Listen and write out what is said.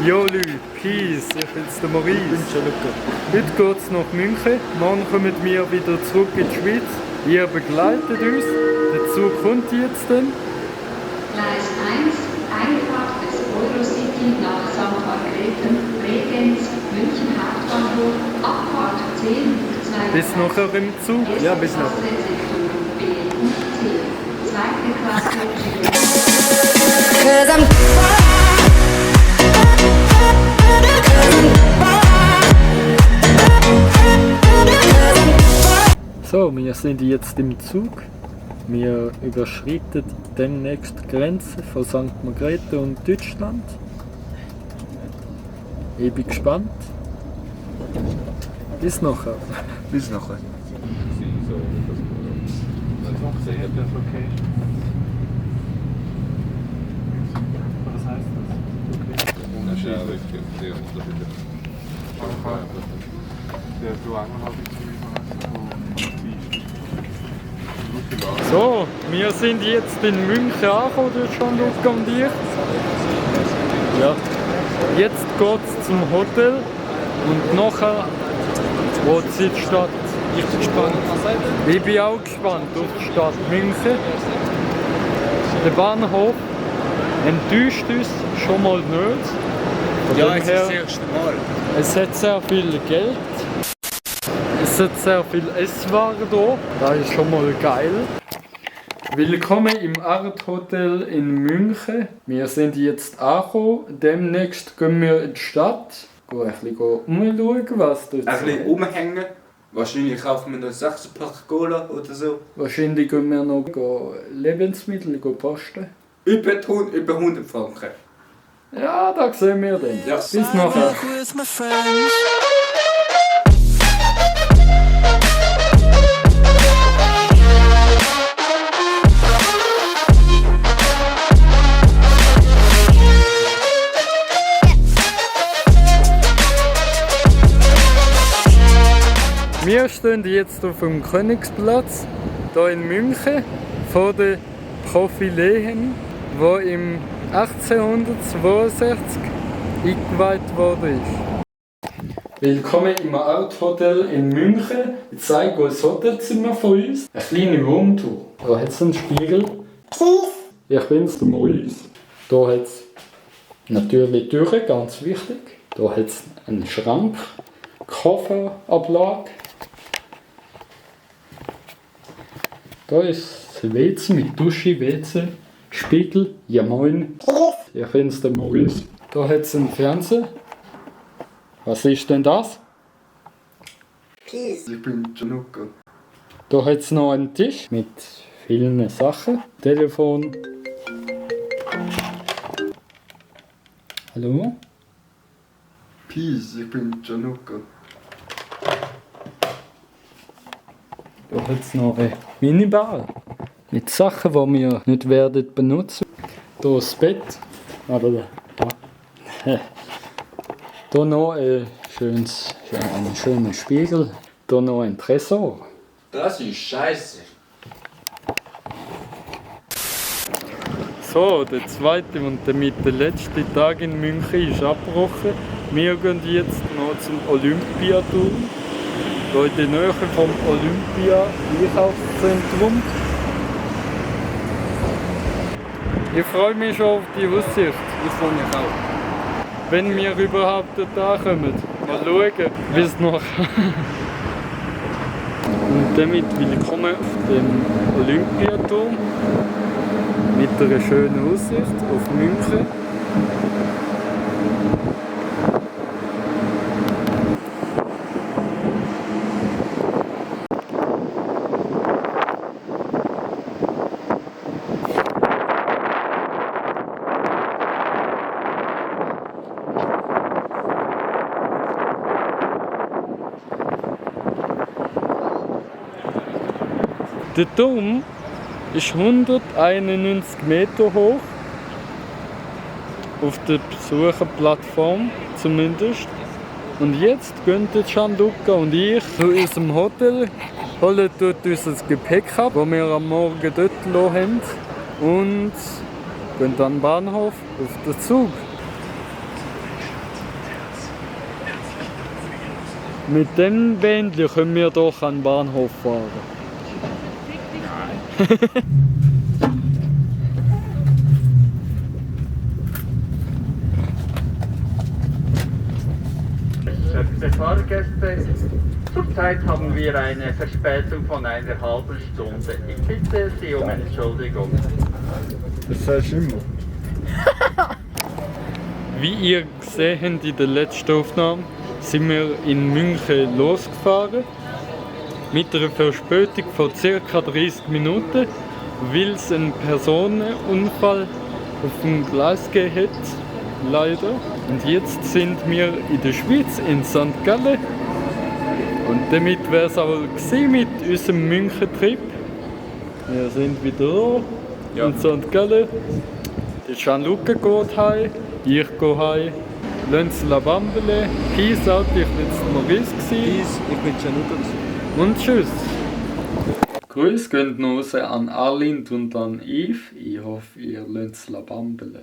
Jo Leute, Peace, ich bin's der Maurice. Ich bin's Gianluca. Heute geht's nach München, morgen kommen wir wieder zurück in die Schweiz. Ihr begleitet uns, der Zug kommt jetzt dann. Gleis 1, Einfahrt des Eurocity nach St. Margrethen, Bregenz, München Hauptbahnhof, Abfahrt 10, 2 Bis nachher im Zug? Ja, bis nachher. Sektoren B und C, zweite Klasse. So, wir sind jetzt im Zug. Wir überschreiten demnächst die Grenze von St. Margrethen und Deutschland. Ich bin gespannt. Bis nachher. Bis nachher. Was heißt das? So, wir sind jetzt in München angekommen, Gianluca und ich. Ja. Jetzt geht's zum Hotel und nachher geht's in die Stadt. Ich bin gespannt. Ich bin auch gespannt auf die Stadt München. Der Bahnhof enttäuscht uns schon mal nicht. Ja, es ist das erste Mal. Es hat sehr viel Geld. Es hat sehr viel Esswaren hier. Das ist schon mal geil. Willkommen im Art Hotel in München. Wir sind jetzt angekommen. Demnächst gehen wir in die Stadt. Gehen ein bisschen umschauen, was dort Ein bisschen rumhängen. Wahrscheinlich kaufen wir noch 6 Pack Cola oder so. Wahrscheinlich gehen wir noch Lebensmittel posten. Über 100 Franken. Ja, das sehen wir dann. Ja. Bis nachher. Wir stehen jetzt auf dem Königsplatz hier in München vor den Profilehen, wo im 1862 eingeweiht worden ist. Willkommen im Art Hotel in München. Ich zeige euch das Hotelzimmer von uns. Eine kleine Roomtour. Hier hat es einen Spiegel. Ich bin's, der Maurice. Hier hat es natürlich Türen, ganz wichtig. Hier hat es einen Schrank, Kofferablage. Hier ist das WC mit Dusche, WC, Spiegel, ja moin. Ich bin's, der Maurice. Hier hat es einen Fernseher. Was ist denn das? Peace. Ich bin Gianluca. Hier hat es noch einen Tisch mit vielen Sachen. Telefon. Hallo? Peace. Ich bin Gianluca. Hier hat es noch eine Minibar mit Sachen, die wir nicht werden benutzen. Hier das Bett. Aber hier noch einen schönen Spiegel. Hier noch ein Tresor. Das ist scheiße. So, der zweite und damit der letzte Tag in München ist abgebrochen. Wir gehen jetzt noch zum Olympiaturm. Hier in der Nähe vom Olympia-Einkaufszentrum. Ich freue mich schon auf die Aussicht. Ich freue mich auch. Wenn wir überhaupt dort ankommen. Mal schauen, wie es noch. Und damit willkommen auf dem Olympiaturm. Mit einer schönen Aussicht auf München. Der Turm ist 191 Meter hoch, auf der Besucherplattform zumindest. Und jetzt gehen Gianluca und ich zu unserem Hotel, holen dort unser Gepäck ab, das wir am Morgen dort gelassen haben, und gehen dann am Bahnhof auf den Zug. Mit dem Bändchen können wir doch an den Bahnhof fahren. Geschätzte Fahrgäste, zurzeit haben wir eine Verspätung von einer halben Stunde. Ich bitte Sie um Entschuldigung. Das sagst du immer. Wie ihr gesehen habt in der letzten Aufnahme, sind wir in München losgefahren. Mit einer Verspätung von ca. 30 Minuten, weil es einen Personenunfall auf dem Gleis gegeben hat. Leider. Und jetzt sind wir in der Schweiz, in St. Gallen. Und damit wäre es auch gewesen mit unserem München-Trip. Wir sind wieder da in St. Gallen. Der Gianluca geht heim, ich gehe heim. Lenz la Bambele, Peace out, ich bin jetzt Maurice gsi. Peace, ich bin Gianluca. Und tschüss. Grüße gehen noch raus an Arlind und an Yves. Ich hoffe, ihr lernt la Bambele.